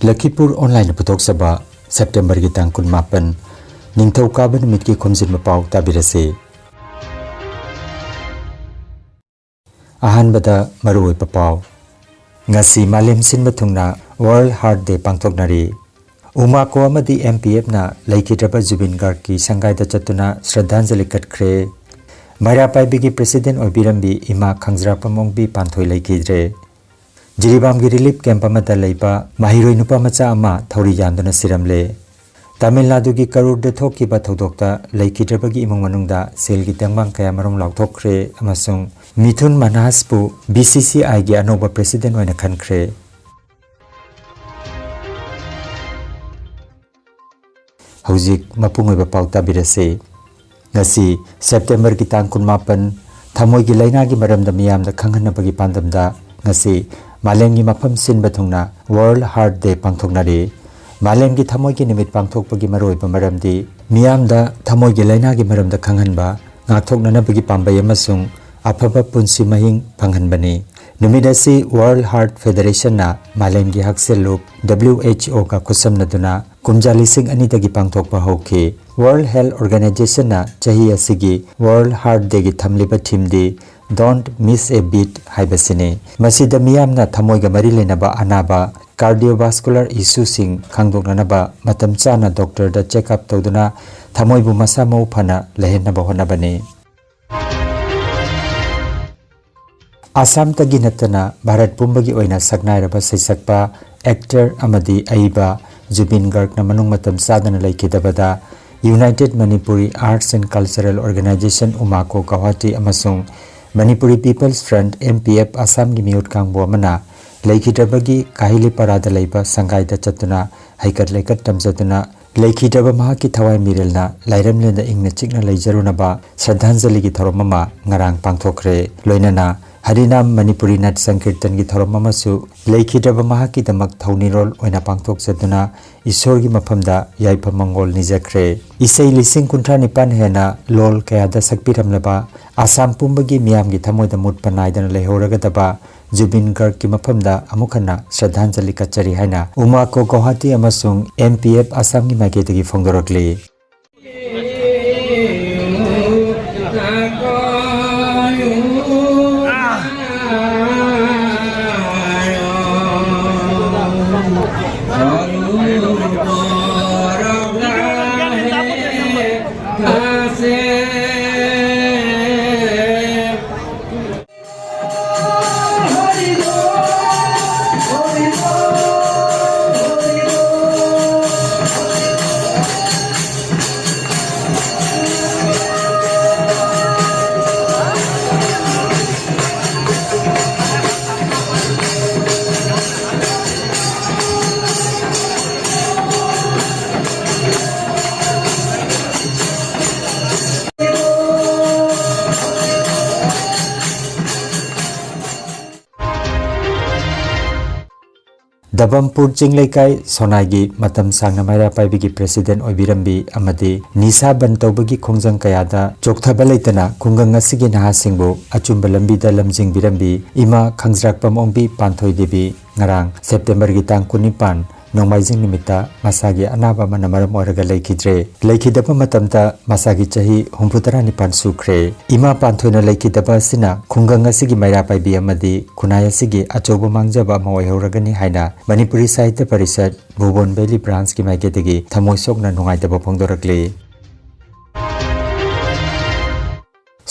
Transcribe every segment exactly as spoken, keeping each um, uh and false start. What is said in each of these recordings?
ꯂꯈꯤꯄꯨꯔ ꯑꯣꯟꯂꯥꯏꯟꯅ ꯄꯨꯊꯣꯛꯆꯕ ꯁꯦꯞꯇꯦꯝꯕꯔꯒꯤ ꯇꯥꯡ ꯀꯨꯟꯃꯥꯄꯟ, ꯅꯤꯡꯊꯧꯀꯥꯕ ꯅꯨꯃꯤꯠꯀꯤ ꯈꯣꯝꯖꯤꯟꯕ ꯄꯥꯎ ꯇꯥꯕꯤꯔꯁꯤ꯫ ꯑꯍꯥꯟꯕꯗ ꯃꯔꯨꯑꯣꯏꯕ ꯄꯥꯎ꯫ ꯉꯁꯤ ꯃꯥꯂꯦꯝ ꯁꯤꯟꯕ ꯊꯨꯡꯅ World Heart Day ꯄꯥꯡꯊꯣꯛꯅꯔꯤ꯫ ꯎꯃꯥꯀꯣ ꯑꯃꯗꯤ ꯑꯦꯝ ꯄꯤ ꯑꯦꯐꯅ ꯂꯩꯈꯤꯗ꯭ꯔꯕ ꯖꯨꯕꯤꯟ ꯒꯥꯔꯒꯀꯤ ꯁꯪꯒꯥꯏꯗ ꯆꯠꯇꯨꯅ ꯁ꯭ꯔꯗꯥꯟꯖꯂꯤ ꯀꯠꯈ꯭ꯔꯦ꯫ ꯃꯩꯔꯥ ꯄꯥꯏꯕꯤꯒꯤ ꯄ꯭ꯔꯦꯁꯤꯗꯦꯟꯠ ꯑꯣꯏꯕꯤꯔꯝꯕꯤ ꯏꯃꯥ ꯈꯪꯖ꯭ꯔꯥꯄꯝ ꯑꯣꯡꯕꯤ ꯄꯥꯟꯊꯣꯏ ꯂꯩꯈꯤꯗ꯭ꯔꯦ꯫ ꯖꯤꯔꯤꯕꯥꯝꯒꯤ ꯔꯤꯂꯤꯐ ꯀꯦꯝꯞ ꯑꯃꯗ ꯂꯩꯕ ꯃꯍꯩꯔꯣꯏ ꯅꯨꯄꯥ ꯃꯆꯥ ꯑꯃ ꯊꯧꯔꯤ ꯌꯥꯟꯗꯨꯅ ꯁꯤꯔꯝꯂꯦ꯫ ꯇꯥꯃꯤꯜ ꯅꯥꯗꯨꯒꯤ ꯀꯔꯨꯔꯗ ꯊꯣꯛꯈꯤꯕ ꯊꯧꯗꯣꯛꯇ ꯂꯩꯈꯤꯗ꯭ꯔꯕꯒꯤ ꯏꯃꯨꯡ ꯃꯅꯨꯡꯗ ꯁꯦꯜꯒꯤ ꯇꯦꯡꯕꯥꯡ ꯀꯌꯥꯃꯔꯨꯝ ꯂꯥꯎꯊꯣꯛꯈ꯭ꯔꯦ ꯑꯃꯁꯨꯡ ꯃꯤꯊꯨꯟ ꯃꯅꯥꯁꯄꯨ ꯕꯤ ꯁꯤ ꯁꯤ ꯑꯥꯏꯒꯤ ꯑꯅꯧꯕ ꯄ꯭ꯔꯦꯁꯤꯗꯦꯟꯠ ꯑꯣꯏꯅ ꯈꯟꯈ꯭ꯔꯦ꯫ ꯍꯧꯖꯤꯛ ꯃꯄꯨꯡ ꯑꯣꯏꯕ ꯄꯥꯎ ꯇꯥꯕꯤꯔꯁꯤ꯫ ꯉꯁꯤ ꯁꯦꯞꯇꯦꯝꯕꯔꯒꯤ ꯇꯥꯡ ꯀꯨꯟꯃꯥꯄꯟ, ꯊꯃꯣꯏꯒꯤ ꯂꯥꯏꯅꯥꯒꯤ ꯃꯔꯝꯗ ꯃꯤꯌꯥꯝꯗ ꯈꯪꯍꯟꯅꯕꯒꯤ ꯄꯥꯟꯗꯝꯗ ꯉꯁꯤ ꯃꯥꯂꯦꯝꯒꯤ ꯃꯐꯝ ꯁꯤꯟꯕ ꯊꯨꯡꯅ World Heart Day ꯄꯥꯡꯊꯣꯛꯅꯔꯤ꯫ ꯃꯥꯂꯦꯝꯒꯤ ꯊꯃꯣꯏꯒꯤ ꯅꯨꯃꯤꯠ ꯄꯥꯡꯊꯣꯛꯄꯒꯤ ꯃꯔꯨꯑꯣꯏꯕ ꯃꯔꯝꯗꯤ ꯃꯤꯌꯥꯝꯗ ꯊꯃꯣꯏꯒꯤ ꯂꯥꯏꯅꯥꯒꯤ ꯃꯔꯝꯗ ꯈꯪꯍꯟꯕ, ꯉꯥꯛꯊꯣꯛꯅꯅꯕꯒꯤ ꯄꯥꯝꯕꯩ ꯑꯃꯁꯨꯡ ꯑꯐꯕ ꯄꯨꯟꯁꯤ ꯃꯍꯤꯡ ꯐꯪꯍꯟꯕꯅꯤ꯫ ꯅꯨꯃꯤꯠ ꯑꯁꯤ World Heart Federationꯅ ꯃꯥꯂꯦꯝꯒꯤ ꯍꯛꯁꯦꯜ ꯂꯨꯞ W H Oꯒ ꯈꯨꯠꯁꯝꯅꯗꯨꯅ ꯀꯨꯝꯖꯥ ꯂꯤꯁꯤꯡ ꯑꯅꯤꯗꯒꯤ ꯄꯥꯡꯊꯣꯛꯄ ꯍꯧꯈꯤ꯫ World Health Organizationꯅ ꯆꯍꯤ ꯑꯁꯤꯒꯤ World Heart Dayꯒꯤ ꯊꯝꯂꯤꯕ themeꯗꯤ "Don't Miss a Beat" ꯍꯥꯏꯕꯁꯤꯅꯤ꯫ ꯃꯁꯤꯗ ꯃꯤꯌꯥꯝꯅ ꯊꯃꯣꯏꯒ ꯃꯔꯤ ꯂꯩꯅꯕ ꯑꯅꯥꯕ, cardiovascular issueꯁꯤꯡ ꯈꯪꯗꯣꯛꯅꯅꯕ ꯃꯇꯝ ꯆꯥꯅ ꯗꯣꯛꯇꯔꯗ check up ꯇꯧꯗꯨꯅ ꯊꯃꯣꯏꯕꯨ ꯃꯁꯥ ꯃꯎ ꯐꯅ ꯂꯩꯍꯟꯅꯕ ꯍꯣꯠꯅꯕꯅꯤ꯫ ꯑꯁꯥꯝꯇꯒꯤ ꯅꯠꯇꯅ ꯚꯥꯔꯠ ꯄꯨꯝꯕꯒꯤ ꯑꯣꯏꯅ ꯁꯛꯅꯥꯏꯔꯕ ꯁꯩꯁꯛꯄ, actor ꯑꯃꯗꯤ ꯑꯏꯕ ꯖꯨꯕꯤꯟ ꯒꯥꯔꯒꯅ ꯃꯅꯨꯡ ꯃꯇꯝ ꯆꯥꯗꯅ ꯂꯩꯈꯤꯗꯕꯗ United Manipuri Arts and Cultural Organization, ꯎꯃꯥꯀꯣ, Guwahati ꯑꯃꯁꯨꯡ Manipuri People's Front, M P F, ꯑꯁꯥꯝꯒꯤ ꯃꯤꯍꯨꯠ ꯀꯥꯡꯕꯨ ꯑꯃꯅ ꯂꯩꯈꯤꯗ꯭ꯔꯕꯒꯤ ꯀꯥꯍꯤꯂꯤꯄꯥꯔꯥꯗ ꯂꯩꯕ ꯁꯪꯒꯥꯏꯗ ꯆꯠꯇꯨꯅ ꯍꯩꯀꯠ ꯂꯩꯀꯠ ꯇꯝꯖꯗꯨꯅ ꯂꯩꯈꯤꯗ꯭ꯔꯕ ꯃꯍꯥꯛꯀꯤ ꯊꯋꯥꯏ ꯃꯤꯔꯦꯜꯅ ꯂꯥꯏꯔꯝꯂꯦꯟꯗ ꯏꯪꯅ ꯆꯤꯛꯅ ꯂꯩꯖꯔꯨꯅꯕ ꯁ꯭ꯔꯗꯥꯟꯖꯂꯤꯒꯤ ꯊꯧꯔꯝ ꯑꯃ ꯉꯔꯥꯡ ꯄꯥꯡꯊꯣꯛꯈ꯭ꯔꯦ꯫ ꯂꯣꯏꯅꯅ ꯍꯔꯤꯅꯥꯝ ꯃꯅꯤꯄꯨꯔꯤ ꯅꯥꯠ ꯁꯪꯀꯤꯔꯇꯟꯒꯤ ꯊꯧꯔꯝ ꯑꯃꯁꯨ ꯂꯩꯈꯤꯗ꯭ꯔꯕ ꯃꯍꯥꯛꯀꯤꯗꯃꯛ ꯊꯧꯅꯤꯔꯣꯜ ꯑꯣꯏꯅ ꯄꯥꯡꯊꯣꯛꯆꯗꯨꯅ ꯏꯁꯣꯔꯒꯤ ꯃꯐꯝꯗ ꯌꯥꯏꯐ ꯃꯪꯒꯣꯜ ꯅꯤꯖꯈ꯭ꯔꯦ꯫ ꯏꯁꯩ ꯂꯤꯁꯤꯡ ꯀꯨꯟꯊ꯭ꯔꯥ ꯅꯤꯄꯥꯟ ꯍꯦꯟꯅ ꯂꯣꯜ ꯀꯌꯥꯗ ꯁꯛꯄꯤꯔꯝꯂꯕ ꯑꯁꯥꯝ ꯄꯨꯝꯕꯒꯤ ꯃꯤꯌꯥꯝꯒꯤ ꯊꯃꯣꯏꯗ ꯃꯨꯠꯄ ꯅꯥꯏꯗꯅ ꯂꯩꯍꯧꯔꯒꯗꯕ ꯖꯨꯕꯤꯟ ꯒꯔꯒꯀꯤ ꯃꯐꯝꯗ ꯑꯃꯨꯛ ꯍꯟꯅ ꯁ꯭ꯔꯗꯥꯟꯖꯂꯤ ꯀꯠꯆꯔꯤ ꯍꯥꯏꯅ ꯎꯃꯥꯀꯣ ꯒꯧꯍꯥꯇꯤ ꯑꯃꯁꯨꯡ ꯑꯦꯝ ꯄꯤ ꯑꯦꯐ ꯑꯁꯥꯝꯒꯤ ꯃꯥꯏꯀꯩꯗꯒꯤ ꯐꯣꯡꯗꯣꯔꯛꯂꯤ꯫ ꯗꯕꯝꯄꯨꯔ ꯆꯤꯡꯂꯩꯀꯥꯏ ꯁꯣꯅꯥꯏꯒꯤ ꯃꯇꯝ ꯁꯥꯡꯅ ꯃꯩꯔꯥ ꯄꯥꯏꯕꯤꯒꯤ ꯄ꯭ꯔꯦꯁꯤꯗꯦꯟ ꯑꯣꯏꯕꯤꯔꯝꯕꯤ ꯑꯃꯗꯤ ꯅꯤꯁꯥ ꯕꯟ ꯇꯧꯕꯒꯤ ꯈꯣꯡꯖꯪ ꯀꯌꯥꯗ ꯆꯣꯛꯊꯕ ꯂꯩꯇꯅ ꯈꯨꯡꯒꯪ ꯑꯁꯤꯒꯤ ꯅꯍꯥꯁꯤꯡꯕꯨ ꯑꯆꯨꯝꯕ ꯂꯝꯕꯤꯗ ꯂꯝꯖꯤꯡꯕꯤꯔꯝꯕꯤ ꯏꯃꯥ ꯈꯪꯖ꯭ꯔꯥꯛꯄꯝ ꯑꯣꯡꯕꯤ ꯄꯥꯟꯊꯣꯏ ꯗꯦꯕꯤ ꯉꯔꯥꯡ ꯁꯦꯞꯇꯦꯝꯕꯔꯒꯤ ꯇꯥꯡ ꯀꯨꯟꯅꯤꯄꯥꯟ ꯅꯣꯡꯃꯥꯏꯖꯤꯡ ꯅꯨꯃꯤꯠꯇ ꯃꯁꯥꯒꯤ ꯑꯅꯥꯕ ꯑꯃꯅ ꯃꯔꯝ ꯑꯣꯏꯔꯒ ꯂꯩꯈꯤꯗ꯭ꯔꯦ꯫ ꯂꯩꯈꯤꯗꯕ ꯃꯇꯝꯗ ꯃꯁꯥꯒꯤ ꯆꯍꯤ ꯍꯨꯝꯐꯨꯇꯔꯥ ꯅꯤꯄꯥꯟ ꯁꯨꯈ꯭ꯔꯦ꯫ ꯏꯃꯥ ꯄꯥꯟꯊꯣꯏꯅ ꯂꯩꯈꯤꯗꯕ ꯑꯁꯤꯅ ꯈꯨꯡꯒꯪ ꯑꯁꯤꯒꯤ ꯃꯩꯔꯥ ꯄꯥꯏꯕꯤ ꯑꯃꯗꯤ ꯈꯨꯟꯅꯥꯏ ꯑꯁꯤꯒꯤ ꯑꯆꯧꯕ ꯃꯥꯡꯖꯕ ꯑꯃ ꯑꯣꯏꯍꯧꯔꯒꯅꯤ ꯍꯥꯏꯅ ꯃꯅꯤꯄꯨꯔꯤ ꯁꯥꯍꯤꯇ꯭ꯌ ꯄꯔꯤꯁꯠ ꯚꯨꯕꯣꯟ ꯚꯦꯂꯤ ꯕ꯭ꯔꯥꯟꯁꯀꯤ ꯃꯥꯏꯀꯩꯗꯒꯤ ꯊꯃꯣꯏ ꯁꯣꯛꯅ ꯅꯨꯡꯉꯥꯏꯇꯕ ꯐꯣꯡꯗꯣꯔꯛꯂꯤ꯫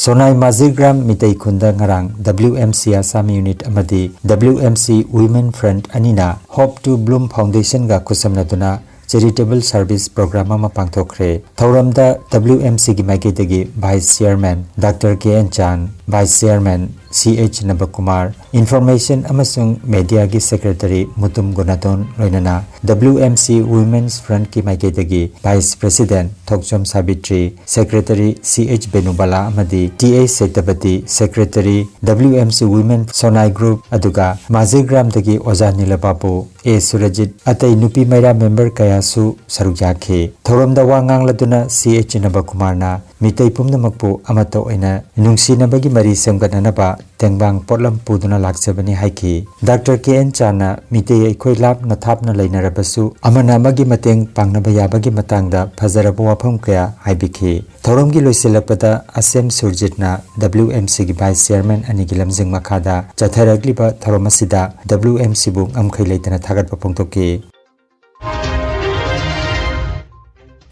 ꯁꯣꯅꯥꯏ ꯃꯥꯖꯤꯔꯒ꯭ꯔꯥꯝ ꯃꯤꯇꯩ ꯈꯨꯟꯗ ꯉꯔꯥꯡ W M C Assam unit ꯑꯃꯗꯤ W M C women front ꯑꯅꯤꯅ ꯍꯣꯞ ꯇꯨ ꯕ꯭ꯂꯨꯝ ꯐꯥꯎꯟꯗꯦꯁꯟꯒ ꯈꯨꯠꯁꯝꯅꯗꯨꯅ ꯆꯦꯔꯤꯇꯦꯕꯜ ꯁꯔꯚꯤꯁ ꯄ꯭ꯔꯣꯒ꯭ꯔꯥꯝ ꯑꯃ ꯄꯥꯡꯊꯣꯛꯈ꯭ꯔꯦ꯫ ꯊꯧꯔꯝꯗ ꯗꯕ꯭ꯂꯤꯎ ꯑꯦꯝ ꯁꯤꯒꯤ ꯃꯥꯏꯀꯩꯗꯒꯤ vice chairman doctor K N Chan, vice chairman C H Nabakumar, information ꯑꯃꯁꯨꯡ ꯃꯦꯗꯤꯌꯥꯒꯤ ꯁꯦꯀ꯭ꯔꯦꯇꯔꯤ ꯃꯨꯇꯨꯝ ꯒꯨꯅꯥꯊꯣꯟ, ꯂꯣꯏꯅꯅ ꯗꯕ꯭ꯂꯤꯎ ꯑꯦꯝ ꯁꯤ ꯋꯤꯃꯦꯟꯁ ꯐ꯭ꯔꯟꯠꯀꯤ ꯃꯥꯏꯀꯩꯗꯒꯤ vice president Thokchom Sabitri, secretary C H Benubala ꯑꯃꯗꯤ T H Setapati, secretary W M C women ꯁꯣꯅꯥꯏ group, ꯑꯗꯨꯒ ꯃꯥꯖꯤꯔꯒ꯭ꯔꯥꯝꯗꯒꯤ ꯑꯣꯖꯥ ꯅꯤꯂꯕꯥꯕꯨ, ꯑꯦ ꯁꯨꯔꯖꯤꯠ, ꯑꯇꯩ ꯅꯨꯄꯤ ꯃꯩꯔꯥ ꯃꯦꯝꯕꯔ ꯀꯌꯥꯁꯨ ꯁꯔꯨꯛ ꯌꯥꯈꯤ꯫ ꯊꯧꯔꯝꯗ ꯋꯥ ꯉꯥꯡꯂꯗꯨꯅ ꯁꯤ ꯑꯩꯆ ꯅꯕꯀꯨꯃꯥꯔꯅ ꯃꯤꯇꯩ ꯄꯨꯝꯅꯃꯛꯄꯨ ꯑꯃꯠꯇ ꯑꯣꯏꯅ ꯅꯨꯡꯁꯤꯅꯕꯒꯤ ꯃꯔꯤ ꯁꯦꯝꯒꯠꯅꯅꯕ ꯇꯦꯡꯕꯥꯡ ꯄꯣꯠꯂꯝ ꯄꯨꯗꯨꯅ ꯂꯥꯛꯆꯕꯅꯤ ꯍꯥꯏꯈꯤ꯫ ꯗꯥꯛꯇꯔ ꯀꯦ ꯑꯦꯟ ꯆꯥꯅ ꯃꯤꯇꯩ ꯑꯩꯈꯣꯏ ꯂꯥꯞꯅ ꯊꯥꯞꯅ ꯂꯩꯅꯔꯕꯁꯨ ꯑꯃꯅ ꯑꯃꯒꯤ ꯃꯇꯦꯡ ꯄꯥꯡꯅꯕ ꯌꯥꯕꯒꯤ ꯃꯇꯥꯡꯗ ꯐꯖꯔꯕ ꯋꯥꯐꯝ ꯀꯌꯥ ꯍꯥꯏꯕꯤꯈꯤ꯫ ꯊꯧꯔꯝꯒꯤ ꯂꯣꯏꯁꯤꯜꯂꯛꯄꯗ ꯑꯁꯦꯝ ꯁꯨꯔꯖꯤꯠꯅ W M C ꯒꯤ vice chairman ꯑꯅꯤꯒꯤ ꯂꯝꯖꯤꯡ ꯃꯈꯥꯗ ꯆꯠꯊꯔꯛꯂꯤꯕ ꯊꯧꯔꯝ ꯑꯁꯤꯗ W M C ꯕꯨ ꯉꯝꯈꯩ ꯂꯩꯇꯅ ꯊꯥꯒꯠꯄ ꯐꯣꯡꯗꯣꯛꯈꯤ꯫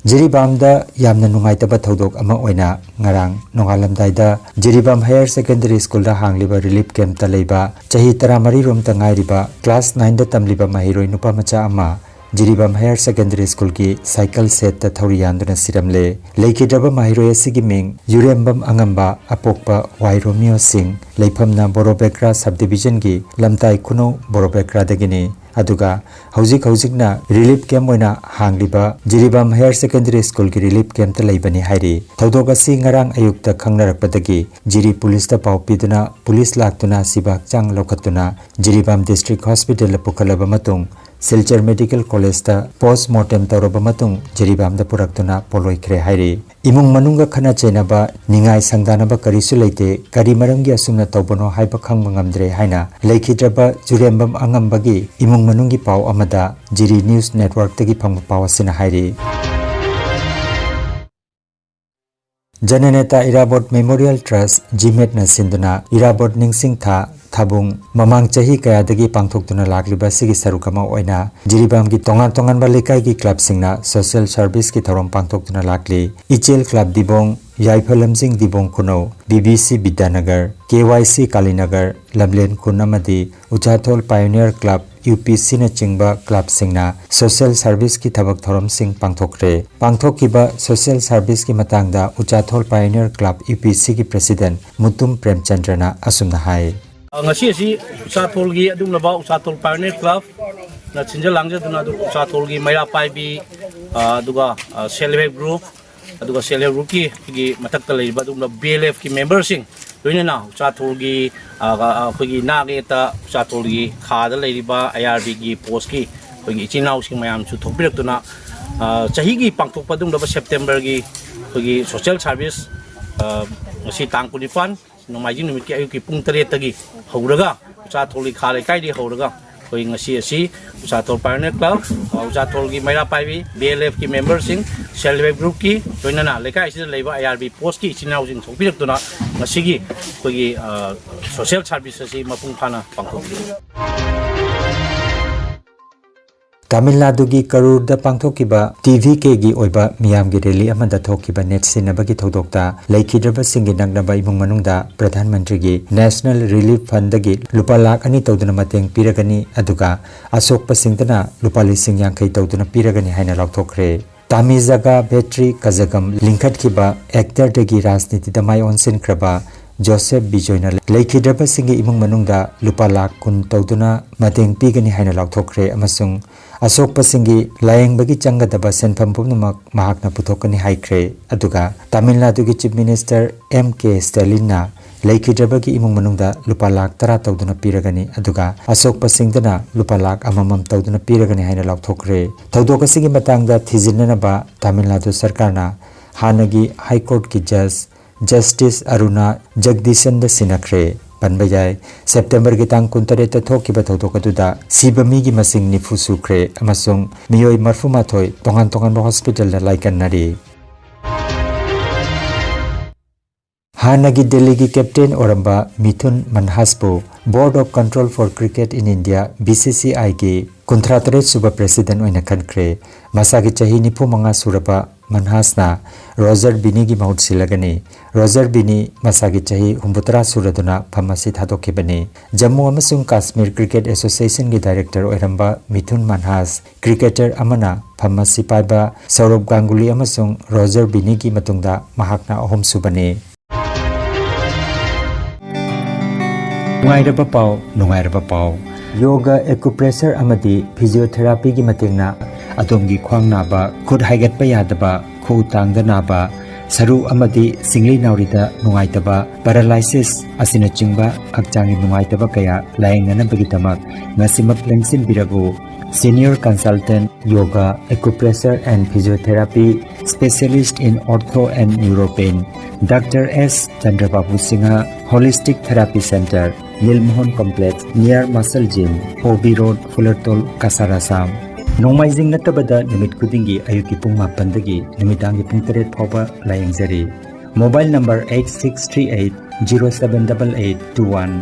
ꯖꯤꯔꯤꯕꯥꯝꯗ ꯌꯥꯝꯅ ꯅꯨꯡꯉꯥꯏꯇꯕ ꯊꯧꯗꯣꯛ ꯑꯃ ꯑꯣꯏꯅ ꯉꯔꯥꯡ ꯅꯣꯡꯉꯥꯜꯂꯝꯗꯥꯏꯗ ꯖꯤꯔꯤꯕꯥꯝ Higher Secondary School ꯗ ꯍꯥꯡꯂꯤꯕ relief camp ꯇ ꯂꯩꯕ ꯆꯍꯤ ꯇꯔꯥꯃꯔꯤ ꯔꯣꯝꯇ ꯉꯥꯏꯔꯤꯕ class nine ꯗ ꯇꯝꯂꯤꯕ ꯃꯍꯩꯔꯣꯏ ꯅꯨꯄꯥ ꯃꯆꯥ ꯑꯃ ꯖꯤꯔꯤꯕꯥꯝ Higher Secondary School ꯒꯤ cycle shed ꯇ ꯊꯧꯔꯤ ꯌꯥꯟꯗꯨꯅ ꯁꯤꯔꯝꯂꯦ꯫ ꯂꯩꯈꯤꯗ꯭ꯔꯕ ꯃꯍꯩꯔꯣꯏ ꯑꯁꯤꯒꯤ ꯃꯤꯡ ꯌꯨꯔꯦꯝꯕꯝ ꯑꯉꯝꯕ, ꯑꯄꯣꯛꯄ ꯋꯥꯏ ꯔꯣꯃꯤꯌꯣ ꯁꯤꯡ, ꯂꯩꯐꯝꯅ ꯕꯣꯔꯣꯕꯦꯀ꯭ꯔꯥ subdivision ꯒꯤ ꯂꯝꯇꯥꯏ ꯈꯨꯅꯧ ꯕꯣꯔꯣꯕꯦꯀ꯭ꯔꯥꯗꯒꯤꯅꯤ꯫ ꯑꯗꯨꯒ ꯍꯧꯖꯤꯛ ꯍꯧꯖꯤꯛꯅ relief camp ꯑꯣꯏꯅ ꯍꯥꯡꯂꯤꯕ ꯖꯤꯔꯤꯕꯥꯝ Higher Secondary School ꯒꯤ relief camp ꯇ ꯂꯩꯕꯅꯤ ꯍꯥꯏꯔꯤ꯫ ꯊꯧꯗꯣꯛ ꯑꯁꯤ ꯉꯔꯥꯡ ꯑꯌꯨꯛꯇ ꯈꯪꯅꯔꯛꯄꯗꯒꯤ ꯖꯤꯔꯤ ꯄꯨꯂꯤꯁꯇ ꯄꯥꯎ ꯄꯤꯗꯨꯅ ꯄꯨꯂꯤꯁ ꯂꯥꯛꯇꯨꯅ ꯑꯁꯤꯕ ꯍꯛꯆꯥꯡ ꯂꯧꯈꯠꯇꯨꯅ ꯖꯤꯔꯤꯕꯥꯝ District Hospital ꯗ ꯄꯨꯈꯠꯂꯕ ꯃꯇꯨꯡ ꯁꯤꯜꯆꯔ Medical College ꯇ post mortem ꯇꯧꯔꯕ ꯃꯇꯨꯡ ꯖꯤꯔꯤꯕꯥꯝꯗ ꯄꯨꯔꯛꯇꯨꯅ ꯄꯣꯠꯂꯣꯏꯈ꯭ꯔꯦ ꯍꯥꯏꯔꯤ꯫ ꯏꯃꯨꯡ ꯃꯅꯨꯡꯒ ꯈꯠꯅ ꯆꯩꯅꯕ, ꯅꯤꯡꯉꯥꯏ ꯁꯪꯗꯥꯅꯕ ꯀꯔꯤꯁꯨ ꯂꯩꯇꯦ, ꯀꯔꯤ ꯃꯔꯝꯒꯤ ꯑꯁꯨꯝꯅ ꯇꯧꯕꯅꯣ ꯍꯥꯏꯕ ꯈꯪꯕ ꯉꯝꯗ꯭ꯔꯦ ꯍꯥꯏꯅ ꯂꯩꯈꯤꯗ꯭ꯔꯕ ꯖꯨꯔꯦꯝꯕꯝ ꯑꯉꯝꯕꯒꯤ ꯏꯃꯨꯡ ꯃꯅꯨꯡꯒꯤ ꯄꯥꯎ ꯑꯃꯗ ꯖꯤꯔꯤ News Network ꯇꯒꯤ ꯐꯪꯕ ꯄꯥꯎ ꯑꯁꯤꯅ ꯍꯥꯏꯔꯤ꯫ ꯖꯅꯅꯦꯇꯥ ꯏꯔꯥꯕꯣꯠ Memorial Trust, ꯖꯤꯃꯦꯠꯅ ꯁꯤꯟꯗꯨꯅ ꯏꯔꯥꯕꯣꯠ ꯅꯤꯡꯁꯤꯡ ꯊꯥ ꯊꯥꯕꯨꯡ ꯃꯃꯥꯡ ꯆꯍꯤ ꯀꯌꯥꯗꯒꯤ ꯄꯥꯡꯊꯣꯛꯇꯨꯅ ꯂꯥꯛꯂꯤꯕ ꯑꯁꯤꯒꯤ ꯁꯔꯨꯛ ꯑꯃ ꯑꯣꯏꯅ ꯖꯤꯔꯤꯕꯥꯝꯒꯤ ꯇꯣꯉꯥꯟ ꯇꯣꯉꯥꯟꯕ ꯂꯩꯀꯥꯏꯒꯤ club ꯁꯤꯡꯅ social service ꯀꯤ ꯊꯧꯔꯝ ꯄꯥꯡꯊꯣꯛꯇꯨꯅ ꯂꯥꯛꯂꯤ꯫ ꯏꯆꯦꯜ club ꯗꯤꯕꯣꯡ, ꯌꯥꯏꯐ ꯂꯝꯖꯤꯡ ꯗꯤꯕꯣꯡ ꯈꯨꯅꯧ, B B C ꯕꯤꯗ꯭ꯌꯥꯅꯒꯔ, K Y C ꯀꯥꯂꯤꯅꯒꯔ, ꯂꯝꯂꯦꯟ ꯈꯨꯟ ꯑꯃꯗꯤ ꯎꯆꯥꯊꯣꯜ Pioneer Club, U P C ꯅꯆꯤꯡꯕ club ꯁꯤꯡꯅ social service ꯀꯤ ꯊꯕꯛ ꯊꯧꯔꯝꯁꯤꯡ ꯄꯥꯡꯊꯣꯛꯈ꯭ꯔꯦ꯫ ꯄꯥꯡꯊꯣꯛꯈꯤꯕ social service ꯀꯤ ꯃꯇꯥꯡꯗ ꯎꯆꯥꯊꯣꯜ Pioneer Club, U P C ꯒꯤ president ꯃꯨꯇꯨꯝ ꯄ꯭ꯔꯦꯝꯆꯟꯗ꯭ꯔꯅ ꯑꯁꯨꯝꯅ ꯍꯥꯏ꯫ ꯑ, ꯉꯁꯤ ꯑꯁꯤ ꯎꯆꯥꯊꯣꯜꯒꯤ ꯑꯗꯨꯒꯨꯝꯂꯕ ꯎꯆꯥꯊꯣꯜ Pioneer Club ꯅ ꯁꯤꯟꯖ ꯂꯥꯡꯖꯗꯨꯅ ꯑꯗꯨ ꯎꯆꯥꯊꯣꯜꯒꯤ ꯃꯩꯔꯥ ꯄꯥꯏꯕꯤ, ꯑ, ꯑꯗꯨꯒ, ꯑ, self help group, ꯑꯗꯨꯒ self help group ꯀꯤ ꯑꯩꯈꯣꯏꯒꯤ ꯃꯊꯛꯇ ꯂꯩꯔꯤꯕ ꯑꯗꯨꯒꯨꯝꯂꯕ B L F ꯀꯤ member ꯁꯤꯡ, ꯂꯣꯏꯅꯅ ꯎꯆꯥꯊꯣꯜꯒꯤ, ꯑ, ꯑ, ꯑꯩꯈꯣꯏꯒꯤ ꯅꯥꯛ ꯌꯦꯠꯇ ꯎꯆꯥꯊꯣꯜꯒꯤ ꯈꯥꯗ ꯂꯩꯔꯤꯕ I R B ꯒꯤ post ꯀꯤ ꯑꯩꯈꯣꯏꯒꯤ ꯏꯆꯤꯟ ꯏꯅꯥꯎꯁꯤꯡ ꯃꯌꯥꯝꯁꯨ ꯊꯣꯛꯄꯤꯔꯛꯇꯨꯅ, ꯑ, ꯆꯍꯤꯒꯤ ꯄꯥꯡꯊꯣꯛꯄ ꯑꯗꯨꯒꯨꯝꯂꯕ September ꯒꯤ ꯑꯩꯈꯣꯏꯒꯤ ꯁꯣꯁꯦꯜ ꯁꯥꯔꯚꯤꯁ, ꯑ, ꯉꯁꯤ ꯇꯥꯡ ꯀꯨꯟꯅꯤꯄꯥꯟ ꯅꯣꯡꯃꯥꯏꯖꯤꯡ ꯅꯨꯃꯤꯠꯀꯤ ꯑꯌꯨꯛꯀꯤ ꯄꯨꯡ ꯇꯔꯦꯠꯇꯒꯤ ꯍꯧꯔꯒ, ꯎꯆꯥꯊꯣꯜꯒꯤ ꯈꯥ ꯂꯩꯀꯥꯏꯗꯒꯤ ꯍꯧꯔꯒ ꯑꯩꯈꯣꯏ ꯉꯁꯤ ꯑꯁꯤ ꯎꯆꯥꯊꯣꯜ ꯄꯥꯏꯑꯣꯅꯤꯌꯔ ꯀ꯭ꯂꯕ, ꯑ, ꯎꯆꯥꯊꯣꯜꯒꯤ ꯃꯩꯔꯥ ꯄꯥꯏꯕꯤ, ꯕꯤ ꯑꯦꯜ ꯑꯦꯐꯀꯤ ꯃꯦꯝꯕꯔꯁꯤꯡ, ꯁꯦꯜꯐ ꯍꯦꯜꯞ ꯒ꯭ꯔꯨꯞꯀꯤ, ꯂꯣꯏꯅꯅ ꯂꯩꯀꯥꯏ ꯑꯁꯤꯗ ꯂꯩꯕ ꯑꯥꯏ ꯑꯥꯔ ꯕꯤ ꯄꯣꯁꯀꯤ ꯏꯆꯤꯟ ꯏꯅꯥꯎꯁꯤꯡ ꯊꯣꯛꯄꯤꯔꯛꯇꯨꯅ ꯉꯁꯤꯒꯤ ꯑꯩꯈꯣꯏꯒꯤ, ꯑ, ꯁꯣꯁꯦꯜ ꯁꯥꯔꯚꯤꯁ ꯑꯁꯤ ꯃꯄꯨꯡ ꯐꯥꯅ ꯄꯥꯡꯊꯣꯛꯈꯤ꯫ ꯇꯥꯃꯤꯜ ꯅꯥꯗꯨꯒꯤ ꯀꯔꯨꯔꯗ ꯄꯥꯡꯊꯣꯛꯈꯤꯕ ꯇꯤ ꯚꯤ ꯀꯦꯒꯤ ꯑꯣꯏꯕ ꯃꯤꯌꯥꯝꯒꯤ ꯔꯦꯂꯤ ꯑꯃꯗ ꯊꯣꯛꯈꯤꯕ ꯅꯦꯠ ꯁꯤꯟꯅꯕꯒꯤ ꯊꯧꯗꯣꯛꯇ ꯂꯩꯈꯤꯗ꯭ꯔꯕꯁꯤꯡꯒꯤ ꯅꯛꯅꯕ ꯏꯃꯨꯡ ꯃꯅꯨꯡꯗ ꯄ꯭ꯔꯙꯥꯟ ꯃꯟꯇ꯭ꯔꯤꯒꯤ ꯅꯦꯁꯅꯦꯜ ꯔꯤꯂꯤꯐ ꯐꯟꯗꯒꯤ ꯂꯨꯄꯥ ꯂꯥꯈ ꯑꯅꯤ ꯇꯧꯗꯨꯅ ꯃꯇꯦꯡ ꯄꯤꯔꯒꯅꯤ, ꯑꯗꯨꯒ ꯑꯁꯣꯛꯄꯁꯤꯡꯗꯅ ꯂꯨꯄꯥ ꯂꯤꯁꯤꯡ ꯌꯥꯡꯈꯩ ꯇꯧꯗꯨꯅ ꯄꯤꯔꯒꯅꯤ ꯍꯥꯏꯅ ꯂꯥꯎꯊꯣꯛꯈ꯭ꯔꯦ꯫ ꯇꯥꯃꯤꯖꯥꯒꯥ ꯚꯦꯇ꯭ꯔꯤ ꯀꯖꯒꯝ ꯂꯤꯡꯈꯠꯈꯤꯕ ꯑꯦꯛꯇꯔꯗꯒꯤ ꯔꯥꯖꯅꯤꯇꯤꯗ ꯃꯥꯏ ꯑꯣꯟꯁꯤꯟꯈ꯭ꯔꯕ ꯖꯣꯁꯦꯐ ꯕꯤꯖꯣꯏꯅ ꯂꯩꯈꯤꯗ꯭ꯔꯕꯁꯤꯡꯒꯤ ꯏꯃꯨꯡ ꯃꯅꯨꯡꯗ ꯂꯨꯄꯥ ꯂꯥꯈ ꯀꯨꯟ ꯇꯧꯗꯨꯅ ꯃꯇꯦꯡ ꯄꯤꯒꯅꯤ ꯍꯥꯏꯅ ꯂꯥꯎꯊꯣꯛꯈ꯭ꯔꯦ ꯑꯃꯁꯨꯡ ꯑꯁꯣꯛꯄꯁꯤꯡꯒꯤ ꯂꯥꯌꯦꯡꯕꯒꯤ ꯆꯪꯒꯗꯕ ꯁꯦꯟꯐꯝ ꯄꯨꯝꯅꯃꯛ ꯃꯍꯥꯛꯅ ꯄꯨꯊꯣꯛꯀꯅꯤ ꯍꯥꯏꯈ꯭ꯔꯦ꯫ ꯑꯗꯨꯒ ꯇꯥꯃꯤꯜ ꯅꯥꯗꯨꯒꯤ ꯆꯤꯐ ꯃꯤꯅꯤꯁꯇꯔ ꯑꯦꯝ ꯀꯦ ꯁ꯭ꯇꯦꯂꯤꯟꯅ ꯂꯩꯈꯤꯗ꯭ꯔꯕꯒꯤ ꯏꯃꯨꯡ ꯃꯅꯨꯡꯗ ꯂꯨꯄꯥ ꯂꯥꯈ ꯇꯔꯥ ꯇꯧꯗꯨꯅ ꯄꯤꯔꯒꯅꯤ, ꯑꯗꯨꯒ ꯑꯁꯣꯛꯄꯁꯤꯡꯗꯅ ꯂꯨꯄꯥ ꯂꯥꯈ ꯑꯃꯃꯝ ꯇꯧꯗꯨꯅ ꯄꯤꯔꯒꯅꯤ ꯍꯥꯏꯅ ꯂꯥꯎꯊꯣꯛꯈ꯭ꯔꯦ꯫ ꯊꯧꯗꯣꯛ ꯑꯁꯤꯒꯤ ꯃꯇꯥꯡꯗ ꯊꯤꯖꯤꯟꯅꯅꯕ ꯇꯥꯃꯤꯜ ꯅꯥꯗꯨ ꯁꯔꯀꯥꯔꯅ ꯍꯥꯟꯅꯒꯤ ꯍꯥꯏ ꯀꯣꯔꯠꯀꯤ ꯖꯖ ꯖꯁꯇꯤꯁ ꯑꯔꯨꯅꯥ ꯖꯒꯗꯤꯁꯟꯗ ꯁꯤꯟꯅꯈ꯭ꯔꯦ꯫ ꯄꯟꯕ ꯌꯥꯏ, ꯁꯦꯞꯇꯦꯝꯕꯔꯒꯤ ꯇꯥꯡ ꯀꯨꯟꯇꯔꯦꯠꯇ ꯊꯣꯛꯈꯤꯕ ꯊꯧꯗꯣꯛ ꯑꯗꯨꯗ ꯁꯤꯕ ꯃꯤꯒꯤ ꯃꯁꯤꯡ ꯅꯤꯐꯨ ꯁꯨꯈ꯭ꯔꯦ ꯑꯃꯁꯨꯡ ꯃꯤꯑꯣꯏ ꯃꯔꯐꯨꯃꯥꯊꯣꯏ ꯇꯣꯉꯥꯟ ꯇꯣꯉꯥꯟꯕ ꯍꯣꯁꯄꯤꯇꯥꯜꯗ ꯂꯥꯏꯀꯠꯅꯔꯤ꯫ ꯍꯥꯟꯅꯒꯤ ꯗꯦꯜꯂꯤꯒꯤ ꯀꯦꯞꯇꯦꯟ ꯑꯣꯏꯔꯝꯕ ꯃꯤꯊꯨꯟ ꯃꯟꯍꯥꯁꯄꯨ Board of Control for Cricket in India, B C ꯁꯤ ꯑꯥꯏꯒꯤ ꯀꯨꯟꯊ꯭ꯔꯥ ꯇꯔꯦꯠ ꯁꯨꯕ ꯄ꯭ꯔꯦꯁꯤꯗꯦꯟ ꯑꯣꯏꯅ ꯈꯟꯈ꯭ꯔꯦ꯫ ꯃꯁꯥꯒꯤ ꯆꯍꯤ ꯅꯤꯐꯨ ꯃꯉꯥ ꯁꯨꯔꯕ ꯃꯟꯍꯥꯁꯅ ꯔꯣꯖꯔ ꯕꯤꯅꯤꯒꯤ ꯃꯍꯨꯠ ꯁꯤꯜꯂꯒꯅꯤ꯫ ꯔꯣꯖꯔ ꯕꯤꯅꯤ ꯃꯁꯥꯒꯤ ꯆꯍꯤ ꯍꯨꯝꯐꯨꯇꯔꯥ ꯁꯨꯔꯗꯨꯅ ꯐꯝ ꯑꯁꯤ ꯊꯥꯗꯣꯛꯈꯤꯕꯅꯤ꯫ ꯖꯝꯃꯨ ꯑꯃꯁꯨꯡ ꯀꯥꯁꯃꯤꯔ ꯀ꯭ꯔꯤꯀꯦꯠ ꯑꯦꯁꯣꯁꯤꯌꯦꯁꯟꯒꯤ ꯗꯥꯏꯔꯦꯛꯇꯔ ꯑꯣꯏꯔꯝꯕ ꯃꯤꯊꯨꯟ ꯃꯟꯍꯥꯁ ꯀ꯭ꯔꯤꯀꯦꯇꯔ ꯑꯃꯅ ꯐꯝ ꯑꯁꯤ ꯄꯥꯏꯕ ꯁꯧꯔꯚ ꯒꯥꯡꯒꯨꯂꯤ ꯑꯃꯁꯨꯡ ꯔꯣꯖꯔ ꯕꯤꯅꯤꯒꯤ ꯃꯇꯨꯡꯗ ꯃꯍꯥꯛꯅ ꯑꯍꯨꯝꯁꯨꯕꯅꯤ꯫ ꯅꯨꯡꯉꯥꯏꯔꯕ ꯄꯥꯎ, ꯅꯨꯡꯉꯥꯏꯔꯕ ꯄꯥꯎ꯫ ꯌꯣꯒ, ꯑꯦꯀꯨꯄ꯭ꯔꯦꯁꯔ ꯑꯃꯗꯤ ꯐꯤꯖꯤꯑꯣꯊꯦꯔꯥꯄꯤꯒꯤ ꯃꯇꯦꯡꯅ ꯑꯗꯣꯝꯒꯤ ꯈ꯭ꯋꯥꯡ ꯅꯥꯕ, ꯈꯨꯠ ꯍꯥꯏꯒꯠꯄ ꯌꯥꯗꯕ, ꯈꯨꯎ ꯇꯥꯡꯗ ꯅꯥꯕ, ꯁꯔꯨ ꯑꯃꯗꯤ ꯁꯤꯡꯂꯤ ꯅꯥꯎꯔꯤꯗ ꯅꯨꯡꯉꯥꯏꯇꯕ, ꯄꯦꯔꯥꯂꯥꯏꯁꯤꯁ ꯑꯁꯤꯅꯆꯤꯡꯕ ꯍꯛꯆꯥꯡꯒꯤ ꯅꯨꯡꯉꯥꯏꯇꯕ ꯀꯌꯥ ꯂꯥꯌꯦꯡꯅꯅꯕꯒꯤꯗꯃꯛ ꯉꯁꯤꯃꯛ ꯂꯦꯡꯁꯤꯟꯕꯤꯔꯛꯎ꯫ Senior Consultant Yoga, Acupressure and Physiotherapy, Specialist in Ortho and Neuropain, Doctor S Chandrababu Singha, Holistic Therapy Center, Nilmohan Complex, near Muscle Gym, O B Road, Fulartol, Cachar, Assam. ꯅꯣꯡꯃꯥꯏꯖꯤꯡ ꯅꯠꯇꯕꯗ ꯅꯨꯃꯤꯠ ꯈꯨꯗꯤꯡꯒꯤ ꯑꯌꯨꯛꯀꯤ ꯄꯨꯡ ꯃꯥꯄꯟꯗꯒꯤ ꯅꯨꯃꯤꯗꯥꯡꯒꯤ ꯄꯨꯡ ꯇꯔꯦꯠ ꯐꯥꯎꯕ ꯂꯥꯌꯦꯡꯖꯔꯤ꯫ Mobile number eight six three eight zero seven double eight two one꯫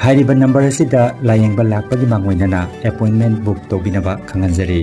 ꯍꯥꯏꯔꯤꯕ ꯅꯝꯕꯔ ꯑꯁꯤꯗ ꯂꯥꯌꯦꯡꯕ ꯂꯥꯛꯄꯒꯤ ꯃꯥꯡꯑꯣꯏꯅꯅ appointment book ꯇꯧꯕꯤꯅꯕ ꯈꯪꯍꯟꯖꯔꯤ꯫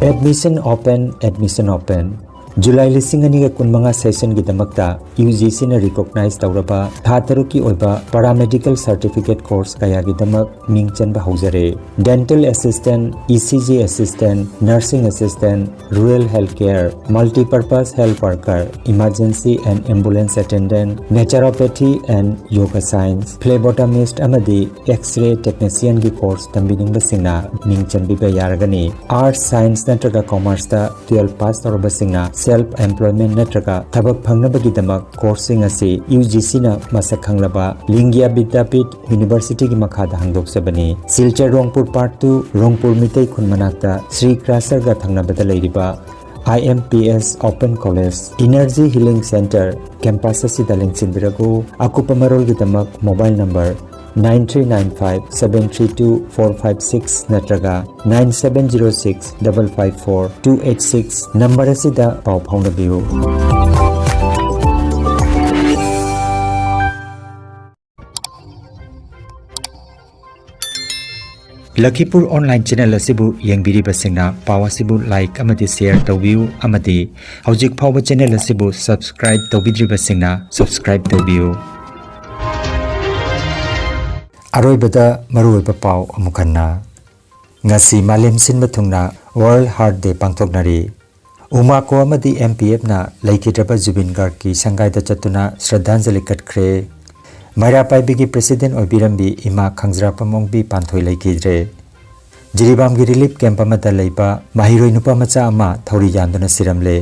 Admission open, admission open꯫ July ꯂꯤꯁꯤꯡ ꯑꯅꯤꯒ ꯀꯨꯟꯃꯉꯥ sessionꯒꯤꯗꯃꯛꯇ UGCꯅ recognize ꯇꯧꯔꯕ ꯊꯥ ꯇꯔꯨꯛꯀꯤ ꯑꯣꯏꯕ paramedical certificate course ꯀꯌꯥꯒꯤꯗꯃꯛ ꯃꯤꯡ ꯆꯟꯕ ꯍꯧꯖꯔꯦ꯫ Dental Assistant, ECG Assistant, Nursing Assistant, Rural Health Care, Multipurpose Health Worker, Emergency and Ambulance Attendant, Naturopathy and Yoga Science, Phlebotomist ꯑꯃꯗꯤ X-ray Technicianꯒꯤ course ꯇꯝꯕꯤꯅꯤꯡꯕꯁꯤꯡꯅ ꯃꯤꯡ ꯆꯟꯕꯤꯕ ꯌꯥꯔꯒꯅꯤ꯫ Arts, Science ꯅꯠꯇ꯭ꯔꯒ Commerceꯇ twelve pass ꯇꯧꯔꯕꯁꯤꯡꯅ self employment ꯅꯠꯇ꯭ꯔꯒ ꯊꯕꯛ ꯐꯪꯅꯕꯒꯤꯗꯃꯛ courseꯁꯤꯡ ꯑꯁꯤ UGCꯅ ꯃꯁꯛ ꯈꯪꯂꯕ ꯂꯤꯡꯒꯤꯌꯥ ꯕꯤꯗ꯭ꯌꯥꯄꯤꯊ Universityꯒꯤ ꯃꯈꯥꯗ ꯍꯥꯡꯗꯣꯛꯆꯕꯅꯤ꯫ ꯁꯤꯜꯆꯔ ꯔꯣꯡꯄꯨꯔ Part two, ꯔꯣꯡꯄꯨꯔ ꯃꯤꯇꯩ ꯈꯨꯟ ꯃꯅꯥꯛꯇ ꯁ꯭ꯔꯤ ꯀ꯭ꯔꯥꯁꯔꯒ ꯊꯪꯅꯕꯗ ꯂꯩꯔꯤꯕ IMPS Open College Energy Healing Center campus ꯑꯁꯤꯗ ꯂꯦꯡꯁꯤꯟꯕꯤꯔꯛꯎ꯫ ꯑꯀꯨꯞꯄ ꯃꯔꯣꯜꯒꯤꯗꯃꯛ mobile number nine three nine five seven three two four five six ꯅꯠꯇ꯭ꯔꯒ nine seven zero six double five four two eight six number ꯑꯁꯤꯗ ꯄꯥꯎ ꯐꯥꯎꯅꯕꯤꯌꯨ꯫ ꯂꯈꯤꯄꯨꯔ online channel ꯑꯁꯤꯕꯨ ꯌꯦꯡꯕꯤꯔꯤꯕꯁꯤꯡꯅ ꯄꯥꯎ ꯑꯁꯤꯕꯨ like ꯑꯃꯗꯤ share ꯇꯧꯕꯤꯌꯨ ꯑꯃꯗꯤ ꯍꯧꯖꯤꯛ ꯐꯥꯎꯕ channel ꯑꯁꯤꯕꯨ subscribe ꯇꯧꯕꯤꯗ꯭ꯔꯤꯕꯁꯤꯡꯅ subscribe ꯇꯧꯕꯤꯌꯨ꯫ ꯑꯔꯣꯏꯕꯗ ꯃꯔꯨꯑꯣꯏꯕ ꯄꯥꯎ ꯑꯃꯨꯛ ꯍꯟꯅ꯫ ꯉꯁꯤ ꯃꯥꯂꯦꯝ ꯁꯤꯟꯕ ꯊꯨꯡꯅ World Heart Day ꯄꯥꯡꯊꯣꯛꯅꯔꯤ꯫ ꯎꯃꯥꯀꯣ ꯑꯃꯗꯤ MPFꯅ ꯂꯩꯈꯤꯗ꯭ꯔꯕ ꯖꯨꯕꯤꯟ ꯒꯥꯔꯒꯀꯤ ꯁꯪꯒꯥꯏꯗ ꯆꯠꯇꯨꯅ ꯁ꯭ꯔꯗꯥꯟꯖꯂꯤ ꯀꯠꯈ꯭ꯔꯦ꯫ ꯃꯩꯔꯥ ꯄꯥꯏꯕꯤꯒꯤ president ꯑꯣꯏꯕꯤꯔꯝꯕꯤ ꯏꯃꯥ ꯈꯪꯖ꯭ꯔꯥꯄꯝ ꯑꯣꯡꯕꯤ ꯄꯥꯟꯊꯣꯏ ꯂꯩꯈꯤꯗ꯭ꯔꯦ꯫ ꯖꯤꯔꯤꯕꯥꯝꯒꯤ relief camp ꯑꯃꯗ ꯂꯩꯕ ꯃꯍꯩꯔꯣꯏ ꯅꯨꯄꯥ ꯃꯆꯥ ꯑꯃ ꯊꯧꯔꯤ ꯌꯥꯟꯗꯨꯅ ꯁꯤꯔꯝꯂꯦ꯫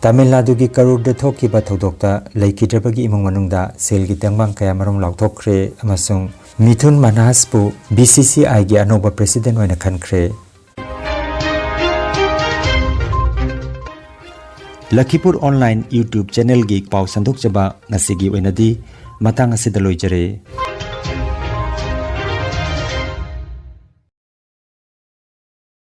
ꯇꯥꯃꯤꯜ ꯅꯥꯗꯨꯒꯤ ꯀꯔꯨꯔꯗ ꯊꯣꯛꯈꯤꯕ ꯊꯧꯗꯣꯛꯇ ꯂꯩꯈꯤꯗ꯭ꯔꯕꯒꯤ ꯏꯃꯨꯡ ꯃꯅꯨꯡꯗ ꯁꯦꯜꯒꯤ ꯇꯦꯡꯕꯥꯡ ꯀꯌꯥꯃꯔꯨꯝ ꯂꯥꯎꯊꯣꯛꯈ꯭ꯔꯦ ꯑꯃꯁꯨꯡ ꯃꯤꯊꯨꯟ ꯃꯅꯥꯁꯄꯨ ꯕꯤ ꯁꯤ ꯁꯤ ꯑꯥꯏꯒꯤ ꯑꯅꯧꯕ ꯄ꯭ꯔꯦꯁꯤꯗꯦꯟ ꯑꯣꯏꯅ ꯈꯟꯈ꯭ꯔꯦ꯫ ꯂꯈꯤꯄꯨꯔ ꯑꯣꯟꯂꯥꯏꯟ YouTube ꯆꯦꯅꯦꯜꯒꯤ ꯄꯥꯎ ꯁꯟꯗꯣꯛꯆꯕ ꯉꯁꯤꯒꯤ ꯑꯣꯏꯅꯗꯤ ꯃꯇꯥꯡ ꯑꯁꯤꯗ ꯂꯣꯏꯖꯔꯦ꯫